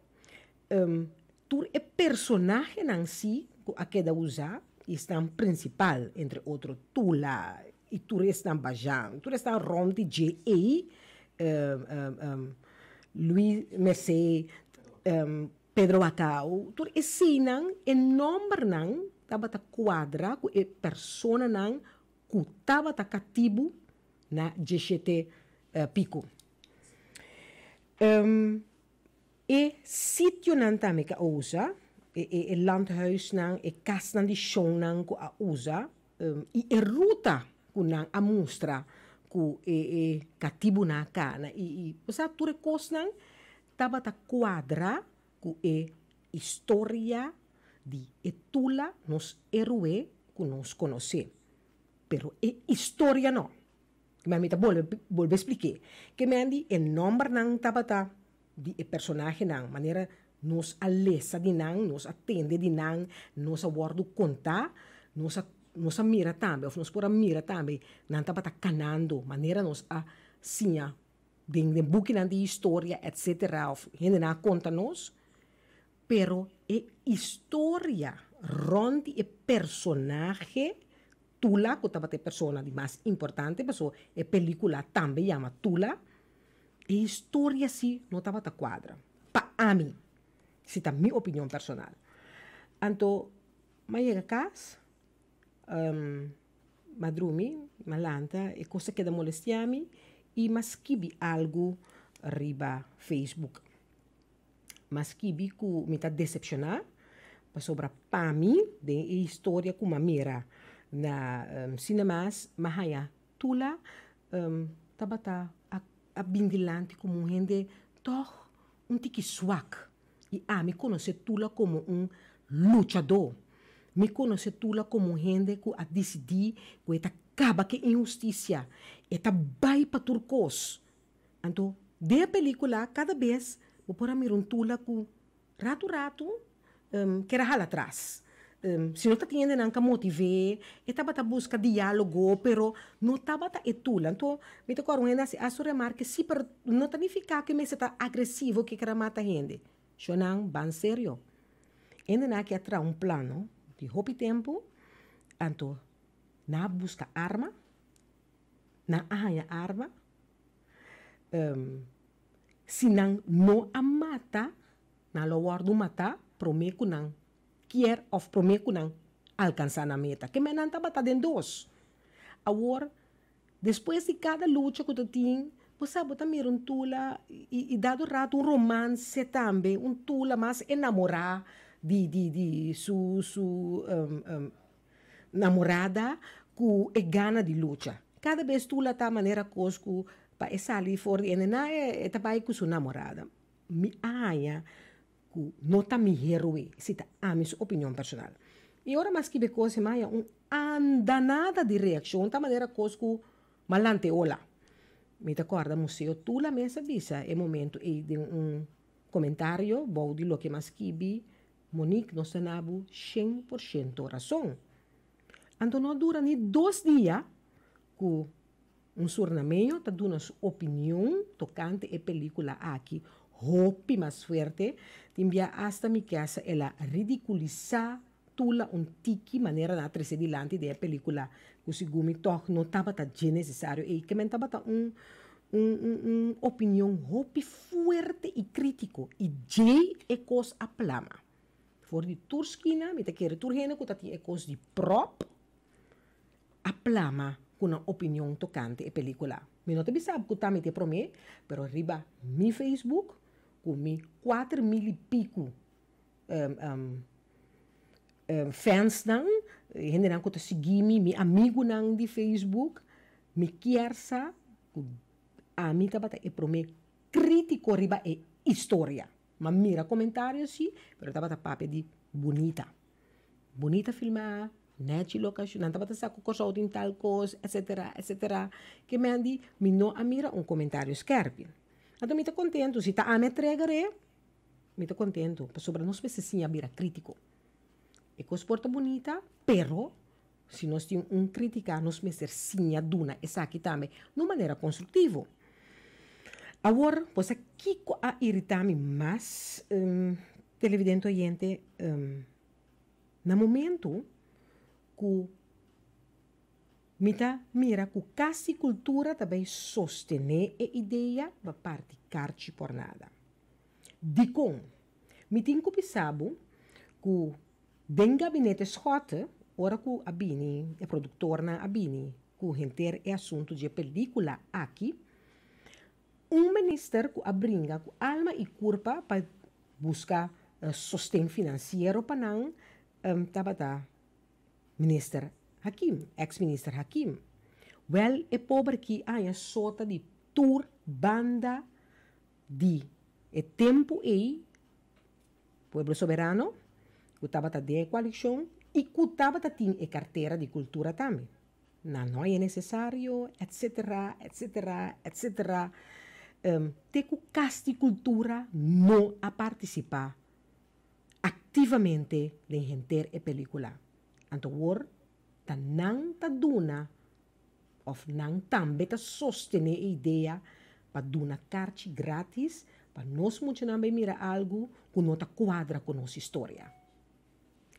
tur e personahenan sí ku a keda usá i esnan prinsipal, entre otro Tula i tur esnan Bajan, tur esnan rònt di dje ei, Luis Mercé, Pedro Wacao, tur eseinan, e nòmbernan tabata kuadra ku e personanan ku tabata katibu na djeshete piku. E sitionan tambe ku a usa, e landhuisnan, e kasnan di shonnan ku a usa i e ruta ku nan a mustra ku e katibunan a kana i osea tur e kosnan Tabata cuadra cu e historia di e Tula nos héroe cu nos conoce. Pero e historia no. Ma mi ta bolbe bolbe splik'é. Ke men di e nòmbernan tabata di e personahenan, manera nos a lesa di nan, nos a tende di nan, nos a wòrdu kontá, nos a nos a mira tambe òf nos por a mira tambe nan tabata kanando manera nos a siña den den bukinan di historia etsetera òf hendenan a konta nos. Pero e historia rònt di e personahe Tula, ku tabata e persona di mas importante, paso e pelikula tambe yama Tula, e historia si no tabata kuadra, pa ami, si ta mi opinion personal. Anto m'a yega kas, m'a drumi, m'a lanta, e kos a keda molestia mi i m'a skibi algu riba Facebook. M'a skibi ku mi ta desepshoná pasobra pa mi den e historia ku m'a mira na cinemas m'a haña Tula tabata a bin dilanti komo un hende tòg un tiki swak i ami konosé Tula komo un luchadó. Mi konosé Tula komo un hende ku a disidí ku e ta kaba ku e inhustisia, e ta bai pa tur kos. Anto den e pelicula cada bes bo por a mira un Tula cu ratu ratu kier a hala atras. Si no ta tin hendenan ca motive, e tabata busca dialogo pero no tabata e Tula. Anto mi ta acorda un hende a haci su remarke, si pero no ta nifica cu e mester ta agresivo cu e kier a mata hende. Shonnan ban serio. Hendenan aki a traha un plano di hopi tempo, anto nan a busca arma, Nan a haña arma. Si nan no a mata, nan lo wòrdu matá promé ku nan kier òf promé ku nan alkansá nan meta. Ke men nan tabata den dos. Awor, despues di kada lucha ku ta tin, bo sa bo ta mira un tula i dado rato un romance tambe, un tula mas enamorá di di di su su Namorada ku e gana di lucha. Kada bes Tula ta manera kos ku pa e sali for di ene e ta bai ku su namorada. Mi a haña ku no ta mi heroe, si ta ami su opinion personal. I ora mas kibe kos mi a haña un andanada di reakshon ta manera kos ku malante ola. Mi ta kòrda Museo Tula mes a bisa e momento ei den un komentario bou di loke mi a skibi Monique, nos ta na bo 100% rason. Anto no a dura ni dos dia ku un surnameño ta duna su opinion tokante e pelikula aki hopi mas fuerte, tin bia asta mi kesa el a ridikulisá Tula un tiki manera nan a trese dilanti den e pelikula ku segun mi tòg no tabata dje nesesario ei, ke men tabata un un un un opinion hopi fuerte i krítiko i djei e kos a plama. For di tur skina mi ta kere tur hende ku ta tin e kos di pròp a plama ku nan opinion tokante e pelíkula. Mi no ta bisa ku ta mi ta e promé, pero riba mi Facebook ku mi 4000 i piku fansnan, hendenan ku ta sigui mi, mi amigunan di Facebook, mi kier sa ku ami tabata e promé krítiko riba e historia. M'a mira komentario si, pero tabata papia di bunita. Bunita filmá, nèchi lokashon, nan tabata sa ku Kòrsou tin tal kos, etsetera, etsetera. Ke men di, mi no a mira un komentario skèrpi. Anto mi ta kontentu, si ta ami a trèger'é, Mi ta contento pasobra nos mester siña bira critico. E cos por ta bunita, pero si nos tin un critica nos mester siña duna esaki tambe na un manera constructivo. Awor, bo sa kico a irita mi mas, televidente oyente? Na momento cu Mi ta mira ku kasi kultura ta bai sostené e idea pa parti karchi pòrnada. Dikon? Mi tin ku bisa bo ku den gabinete Schotte, ora ku a bini e produktornan a bini ku henter e asuntu dje pelíkula aki, un minister ku a bringa ku alma i kurpa pa buska sosten finansiero pa nan tabata Minister Hakim, ex minister Hakim. Wel e pober ki aña sota di tur banda di e tempu ei, Pueblo Soberano, ku tabata den e koalishon i ku tabata tin e kartera di kultura tambe. Nan no e nesesario, etc. Etc. Etc. Te ku Kas di Kultura no a partisipá aktivamente den henter e pelíkula. Anto wor ta nan ta duna òf nan tambe ta sostené e idea pa duna karchi grátis pa nos muchanan bai mira algu ku no ta kuadra ku nos historia.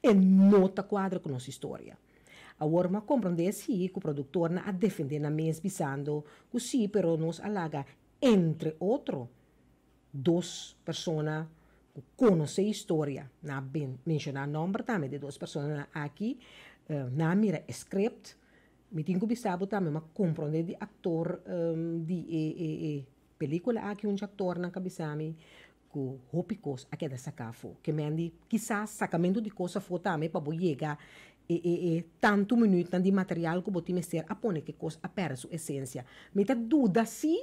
E no ta kuadra ku nos historia. Awor mi a komprondé sí ku produktornan a defendé nan mes bisando ku sí pero nos a laga entre otro dos persona ku konosé historia, nan a menshoná nòmber tambe di e dos personanan aki, nan a mira e script. Mi tin ku bisa bo tambe mi a komprondé di aktor di e e pelíkula aki un dje aktornan ka bisa mi ku hopi kos a keda saká afó. Ke men di kisas sakamentu di kos afó tambe pa bo yega e e e tantu minütnan di material ku bo tin mester a pone ku e kos a pèrdè su esensia. Mi ta duda si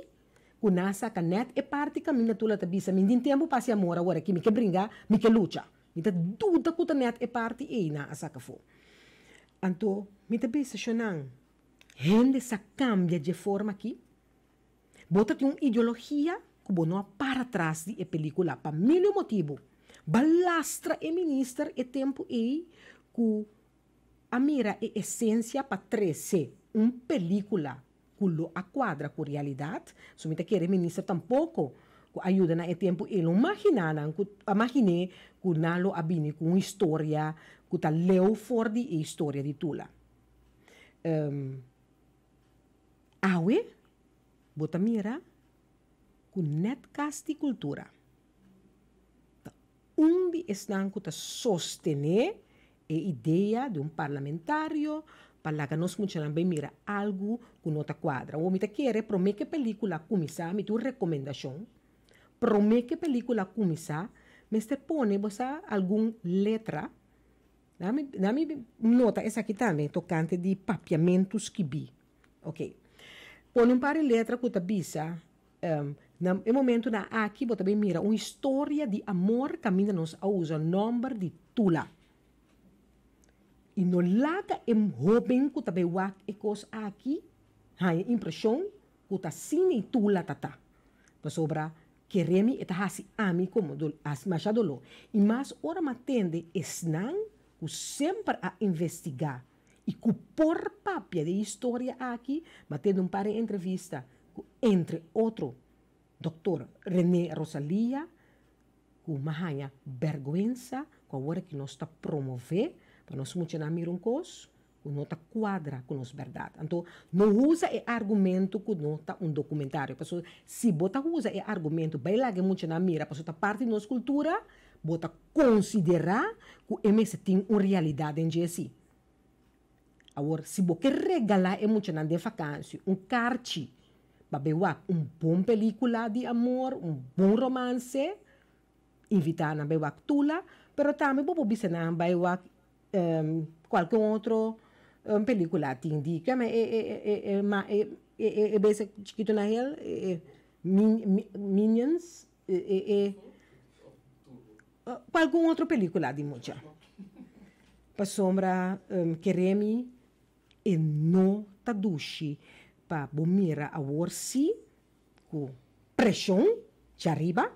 ku nan a saka nèt e parti kaminda Tula ta bisa mi tin tempu pa hasi amor awor aki mi ke bringa, mi ke lucha. Mi ta duda ku ta nèt e parti ei nan a saka afó. Anto mi ta bisa shonnan, hende sa kambia dje forma aki? Bo ta tin un ideologia ku bo no a para tras di e pelikula pa milio motibu. Ba lastra e minister e tempu ei ku a mira e esensia pa trese un pelikula ku lo a kuadra ku realidat. So mi ta kere minister tampoko ku a yuda nan e tempu ei lo magina nan ku a maginé ku nan lo a bini ku un historia ku ta leu for di e historia di Tula. Awe bo ta mira ku nèt Kas di Kultura ta un di esnan ku ta sostené e idea di un parlamentario pa laga nos muchanan bai mira algu ku no ta kuadra. Awor mi ta kere promé ku e pelíkula kuminsá mi tin un rekomendashon, promé ku e pelíkula kuminsá mester pone bo sa algun letra. Na mi nota esaki tambe tokante di papiamentu skibí. Ok. Pone un par di letra ku ta bisa, na e momentunan aki bo ta bin mira un historia di amor kaminda nos a usa nòmber di Tula. I no laga e hóben ku ta bai wak e kos aki haña impreshon ku ta asina i Tula ta ta. Pasobra Kere mi e ta hasi ami komo hasi masha doló. I mas ora mi a tende esnan ku semper a investigá i ku por papia di e historia aki, mi a tende un par di entrevista ku entre otro dòkter René Rosalia ku mi a haña bèrgwensa ku awor aki nos ta promové pa nos muchanan mira un kos ku no ta kuadra ku nos bèrdat. Anto, no usa e argumento ku no ta un dokumentario. Pasobra si bo ta usa e argumento bai laga e muchanan mira pasobra ta parti di nos kultura, bo ta konsiderá ku e mester tin un realidat den dje si. Awor, si bo ke regalá e muchanan den fakansi un karchi pa bai wak un bon pelíkula di amor, un bon romanse, invitá nan bai wak Tula, pero tambe bo por bisa nan bai wak Cualke otro pelicula tin di keme e e e ma e e e bese chikito na hel e minions e e cualke otro pelicula di mucha pasobra keremi e no ta dushi pa bo mira awor si ku preshon djariba.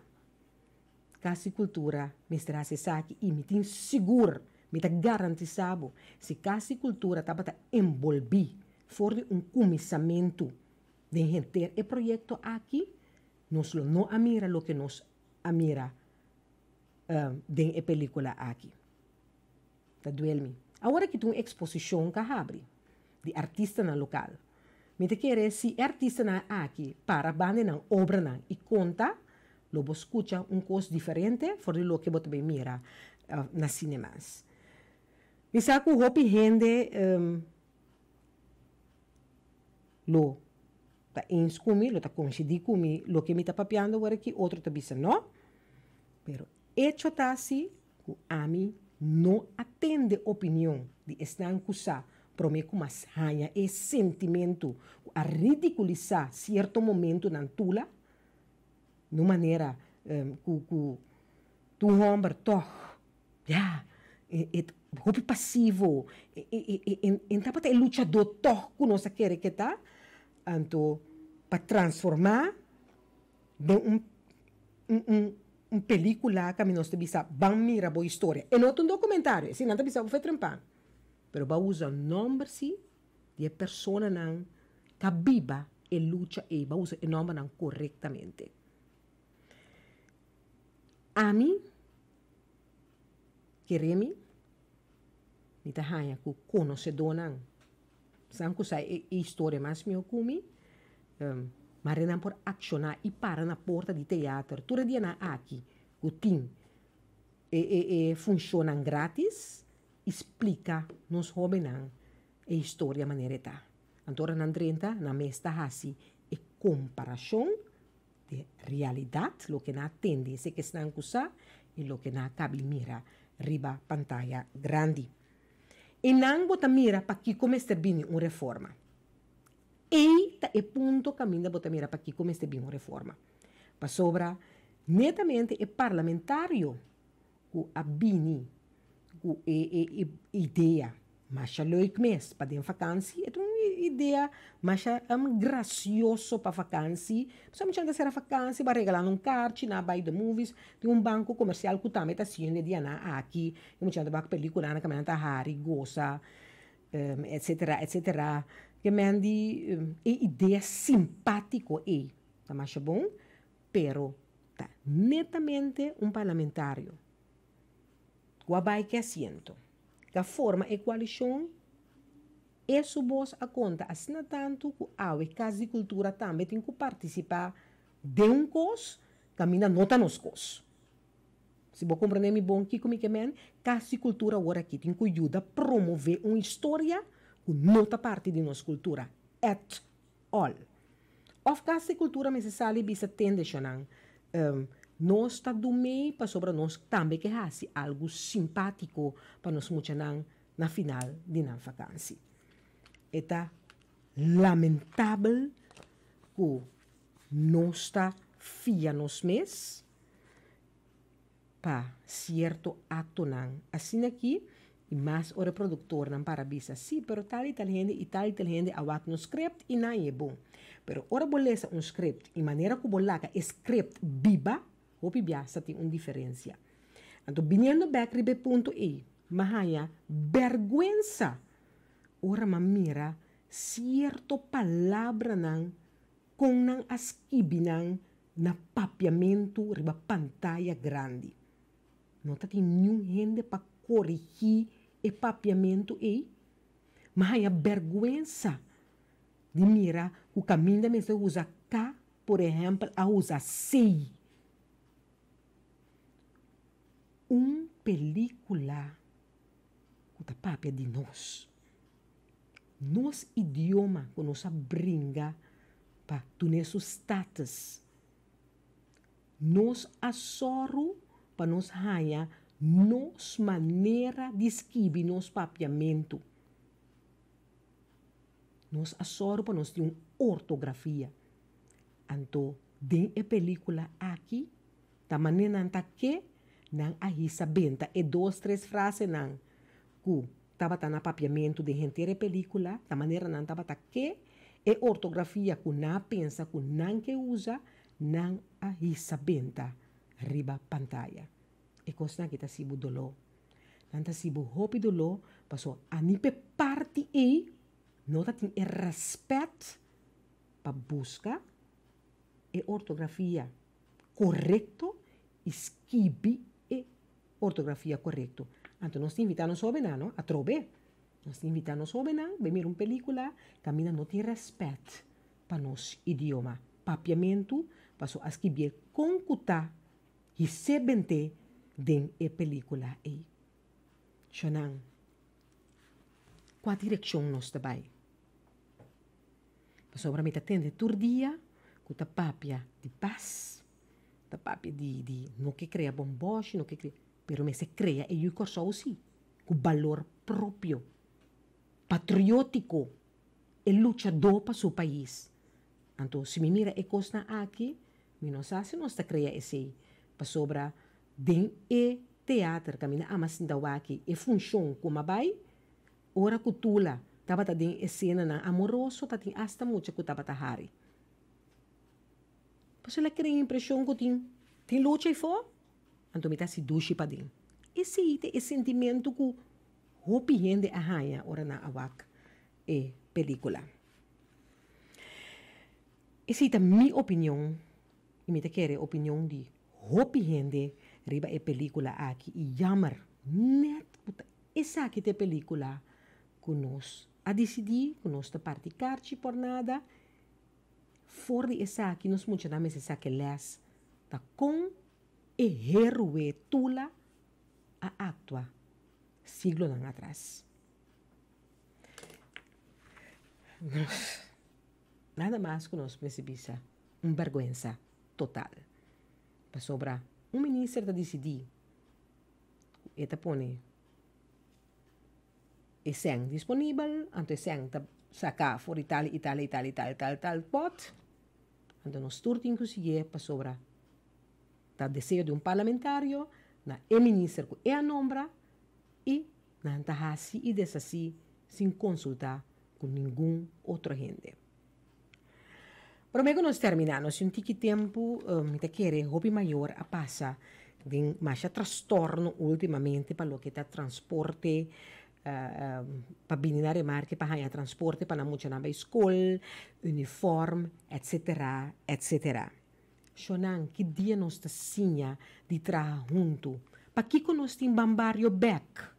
Kas di Kultura mester hasi esaki i mi tin sigur, mi ta garantisá bo, si Kas di Kultura tabata enbolbí for di un kuminsamentu den henter e proyekto aki, nos lo no a mira loke nos a mira den e pelíkula aki. Ta duel mi. Awor aki tin un eksposishon ku a habri di artistanan lokal. Mi ta kere si e artistanan aki para banda nan obranan i konta, lo bo skucha un kos diferente for di loke bo ta bay mira na cinemas. Mi sa ku hopi hende lo ta eens ku mi, lo ta konsidí ku mi loke mi ta papiando awor aki, otro ta bisa no, pero echo ta si ku ami no a tende opinion di esnan ku sa promé ku mas haña e sentimentu ku a ridikulisá sierto momentunan Tula, na un manera ku ku tur hòmber tòg, ya, e Hopi pasivo. E tabata e luchadó tòg ku nos a kere ke ta. Anto pa transformá den un un un pelíkula kaminda nos ta bisa ban mira bo historia. E no ta un dokumentario, esei nan ta bisa bo fe trempan. Pero bo a usa nòmber si di e personanan ku a biba e lucha ei, bo a usa e nòmbernan korektamente. Ami kere mi, mi ta haña ku konosedónan San ku sa e historia mas mihó ku mi, mare nan por akshoná i para na porta di teater tur e dianan aki ku tin e e e funshonnan grátis i splika nos hóbennan e historia manera e ta. Anto ora nan drenta nan mes ta hasi e komparashon di realidat, loke nan a tende esei ku esnan ku sa i loke nan a kabi mira riba pantaya grandi. I nan bo ta mira pakiko mester bini un reforma. Ei ta e punto kaminda bo ta mira pakiko mester bini un reforma. Pasobra netamente e parlamentario ku a bini ku e e idea masha leuk mes pa den vakansi, e ta un idea masha grasioso pa vakansi, pasobra mucha nan ta sera vakansi, bo a regala nan un karchi, nan a bai the movies, tin un banko komersial ku tambe ta hasiendo e dianan aki. E muchanan ta wak peliculanan kaminda nan ta hari, gosa, etcetera, etcetera. Ke men di e idea simpatico ei ta masha bon, pero ta netamente un parlamentario ku a bai ke asiento, ku a forma e koalishon, e su bos a konta asina tantu ku awe Kas di Kultura tambe tin ku partisipá den un kos kaminda no ta nos kos. Si bo komprendé mi bon kiko mi ke men, Kas di Kultura awor aki tin ku yuda promové un historia ku no ta parti di nos kultura at all. Òf Kas di Kultura mester sali bisa tende shonnan, nos ta dumei pasobra nos tambe ke hasi algu simpátiko pa nos muchanan na final di nan fakansi. E ta lamentabel ku nos ta fia nos mes pa sierto aktonan asina aki i mas ora e produktornan para bisa si pero tal i tal hende i tal i tal hende a wak nos script i nan e bon. Pero ora bo lesa un script i manera ku bo laga e script biba hopi bia sa tin un diferensia. Anto biniendo bek riba e punto ei m'a haña bèrgwensa ora m'a mira sierto palabranan kon nan a skibi nan na papiamentu riba pantaya grandi. No ta tin niun hende pa korigí e papiamentu ei. M'a haña bèrgwensa di mira ku kaminda mester usa ka, por ehèmpel, a usa sei. Un pelíkula ku ta papia di nos. Nos idioma ku nos a bringa pa dun'é su status. Nos a sòru pa nos haña nos manera di skibi nos papiamentu. Nos a sòru pa nos tin un ortografia. Anto den e pelíkula aki ta manera nan ta ke nan a hisa benta e dos tres frasenan ku tabata na papiamentu den henter e pelíkula, ta manera nan tabata ke e ortografia ku nan a pensa ku nan ke usa, nan a hisa benta riba pantaya. E kosnan aki ta hasi bo doló. Nan ta hasi bo hopi doló pasobra ani p'e parti ei no ta tin e rèspèt pa buska e ortografia korekto i skibi e ortografia korekto. Anto nos ta invitá nos hóbennan, no? Atrobe, nos ta invitá nos hóbennan bai mira un pelíkula kaminda no tin rèspèt pa nos idioma papiamentu, paso a skibié kon ku ta hisé bent'é den e pelíkula ei. Shonnan, kua direkshon nos ta bai? Pasobra mi ta tende tur dia ku ta papia di pas, ta papia di di no ke krea bomboshi, no ke krea, pero mester krea e yu Kòrsou si, ku balor propio, patriótiko, e luchadó pa su pais. Anto si mi mira e kosnan aki, mi no sa si nos ta krea esei, pasobra den e. teater kaminda ama sinta wak e funshon ku m'a bai, ora ku Tula tabata den esenanan amoroso tatin asta mucha ku tabata hari. Pasobra el a krea e impreshon ku tin tin lucha ei-fo, anto mi ta hasi dushi paden. Esei ta e sentimentu ku hopi hende a haña ora nan a wak e pelikula. Esei ta mi opinion i mi ta kere opinion di hopi hende riba e pelikula aki i jammer net ku ta esaki ta e pelikula ku nos a disidí ku nos ta parti karchi por nada. For di esaki nos muchanan mester saka e lès ta kon e héroe Tula a aktua siglonan atras. Nos nada mas ku nos mester bisa un bèrgwensa total. Pasobra un minister ta disidí ku e ta pone e sèn disponibel, anto e sèn ta saka for di tal i tal i tal i tal tal tal pòt, anto nos tur tin ku siguié pasobra ta deseo di un parlamentario na e minister ku e a nombra i nan ta hasi i deshasí sin konsultá ku ningun otro hende. Promé ku nos terminá, nos tin un tiki tempu, mi ta kere hopi mayor a pasa den masha trastorno últimamente pa loke ta transporte, pa bini na remarke pa haña transporte pa nan muchanan bai skol, uniform, etsetera, etsetera. Shonnan, ki dia nos ta siña di traha huntu? Pakiko nos tin ban bario bèk?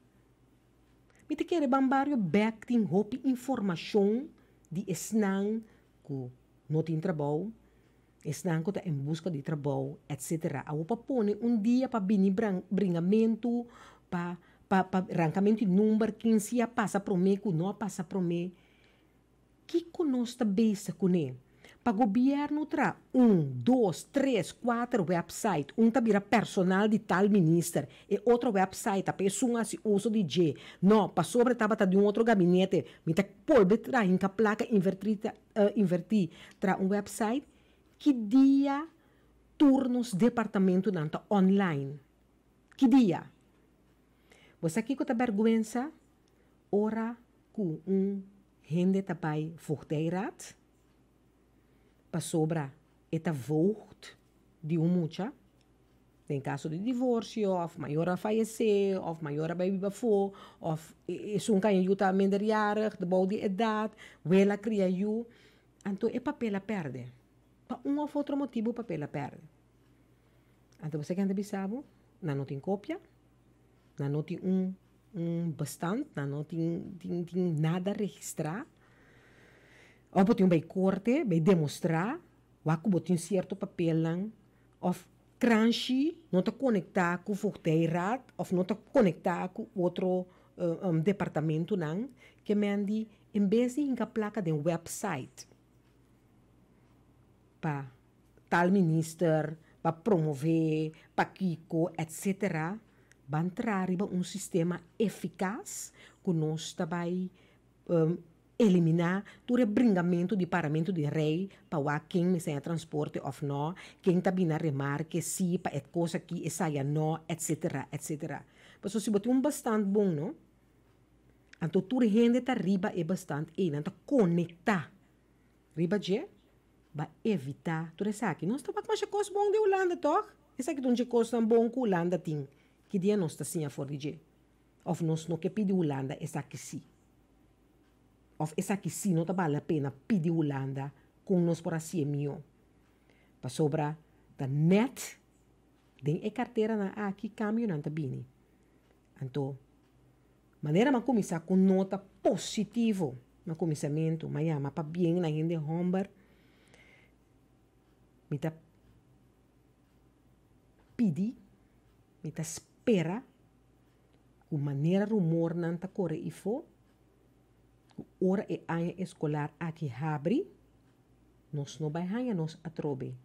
Mi ta kere ban bario bèk tin hopi informashon di esnan ku no tin trabou, esnan ku ta en buska di trabou, etsetera. Awor pa pone un dia pa bini bringamentu, pa pa pa rankamentu di number, ken si a pasa promé ku no a pasa promé. Kiko nos ta bezig kuné? Pa gobièrnu tra un, dos, tres, kuater wèpsait, un ta bira personal di tal minister, e otro wèpsait ta pa esun hasi uso di dje. No, pasobra e tabata di un otro gabinete, mi ta bolbe traha hinka plaka invertí invertí tra un wèpsait. Ki dia tur nos departamentunan ta online? Ki dia? Bo sa kiko ta bèrgwensa? Ora ku un hende ta bai voogdijraad, pasobra e ta voogd di un mucha, den kaso di divorsio òf mayor a fayesé òf mayor a bai biba afó òf esun ku a yu ta minderjarig, bou di edat, wela kria yu, anto e papel a pèrdè. Pa un òf otro motibu papel a pèrdè. Anto bo sa ken ta bisa bo? Nan no tin kopia, nan no tin un Un bestand, nan no tin tin tin nada registrá. Òf bo tin bai korte bai demostrá wak ku bo tin sierto papelnan òf kranshi no ta konektá ku voogdijraad òf no ta konektá ku otro departamentunan ke men di en bes di hinka plaka den wèpsait pa tal minister, pa promové, pa kiko etsetera. Ban traha riba un sistema efikas ku nos ta bai eliminá tur e bringamentu di paramentu di rei pa wak ken mester haña transporte òf nò, ken ta bini a remarke si pa e kos aki esaya nò, etsetera, etsetera. Pasobra si bo tin un bestand bon no, anto tur hende ta riba e bestand ei, nan ta konektá riba dje, ba evitá tur esaki. Nos ta wak masha kos bon di Hulanda tòg? Esaki ta un dje kosnan bon ku Hulanda tin. Ki dia nos ta siña for di dje? Òf nos no ke pidi Hulanda esaki sí? Òf esaki sí no ta bale la pena pidi Hulanda kon nos por hasié mihó? Pasobra ta nèt den e karteranan aki kambionan ta bini. Anto, manera m'a kuminsá ku nota positivo na kuminsamentu, m'a yama pabien na hende hòmber, mi ta pidi, mi ta spera ku manera rumornan ta kore ifó, ku ora e aña eskolar aki habri, nos no bai haña nos atrobe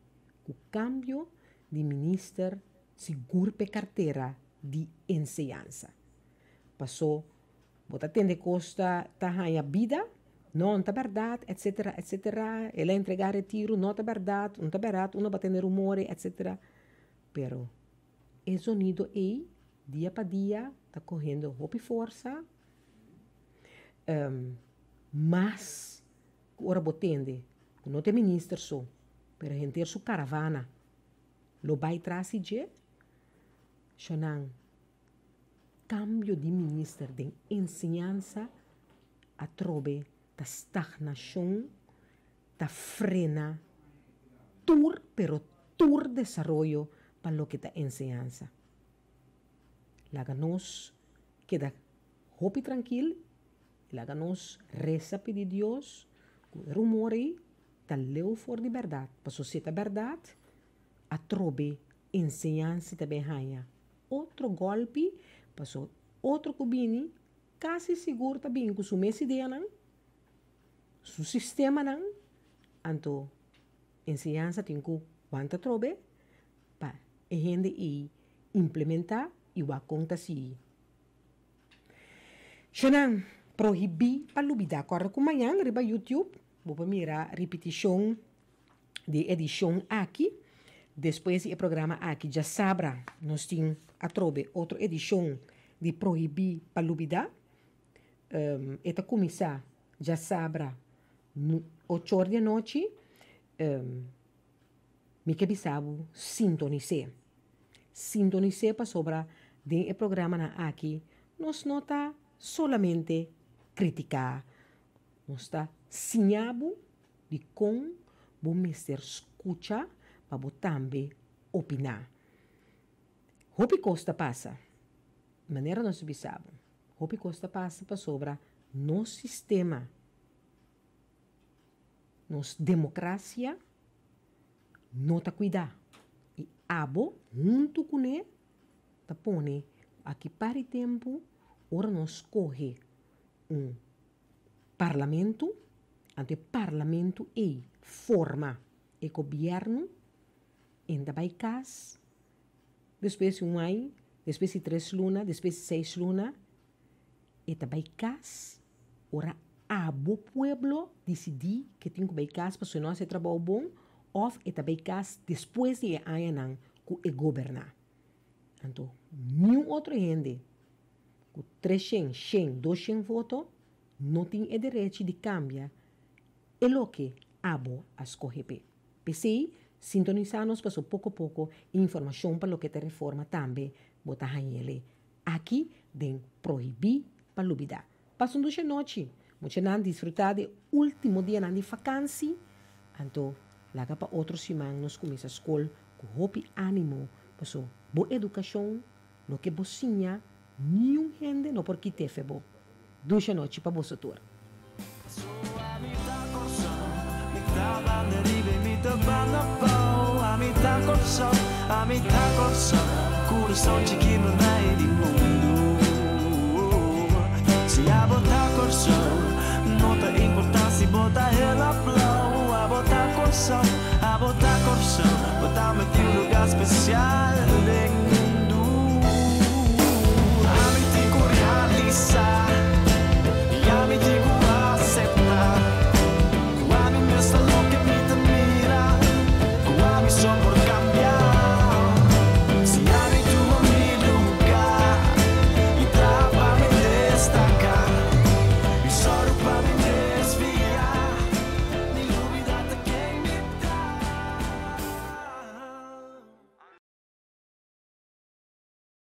ku kambio di minister sigur p'e kartera di enseñansa. Pasó bo ta tende kos ta ta haña bida, no no ta bèrdat etsetera etsetera, el a entregá retiru, no ta bèrdat, no ta bèrdat, uno ba tende rumore etsetera, pero e zonido ei. Dia pa dia ta kohendo hopi forsa. Mas ku ora bo tende ku no ta e minister so, pero henter su karavana lo bai tras di dje, shonan kambio di minister den enseñansa atrobe ta stagnashon, ta frena tur pero tur desaroyo pa loke ta enseñansa. Laga nos keda hopi trankil i laga nos resa pidi Dios ku e rumor ei ta leu for di bèrdat, pasobra si e ta bèrdat atrobe enseñansa ta bin haña otro gòlpi, pasobra otro ku bini kasi sigur ta bin ku su mes ideanan, su sistemanan, anto enseñansa tin ku wanta atrobe pa e hende ei implementá i wak kon ta sigui. Shonnan, prohibí pa lubidá. Kòrda ku mañan riba YouTube bo por mira ripitishon di e edishon aki. Despues di e programa aki djasabra nos tin atrobe otro edishon di Prohibí pa Lubidá. E ta kuminsá djasabra ochor di anochi. Mi ke bisa bo sintonis'é. Sintonis'é pasobra den e programanan aki nos no ta solamente kritiká, nos ta siña bo dikon bo mester skucha pa bo tambe opiná. Hopi kos ta pasa, manera nos a bisa bo, hopi kos ta pasa pasobra nos sistema. Nos demokrasia no ta kuidá i abo huntu kuné ta pone aki par di tempu ora nos skohe un parlamentu, anto e parlamentu ei forma e gobièrnu, en ta bai kas despues di un aña, despues di tres luna, despues di seis luna, e ta bai kas ora abo pueblo disidí ke tin ku bai kas pasobra e no hasi e trabou bon òf e ta bai kas despues di e añanan ku e goberná. Anto niun otro hende ku treshen, shen, doshen voto no tin e derechi di kambia e loke abo a skohe p'e. P'esei sintonisá nos pasobra poko poko informashon pa loke ta reforma tambe bo ta hañ'el. Aki den Prohibí pa Lubidá. Pasa un dushi anochi. Muchanan disfrutá di e último dianan di fakansi. Anto, laga pa otro siman nos kuminsá skol ku hopi ánimo, paso bo edukashon, loke bo siña, niun hende no por kit'é fe bo. Dushi anochi pa boso tur.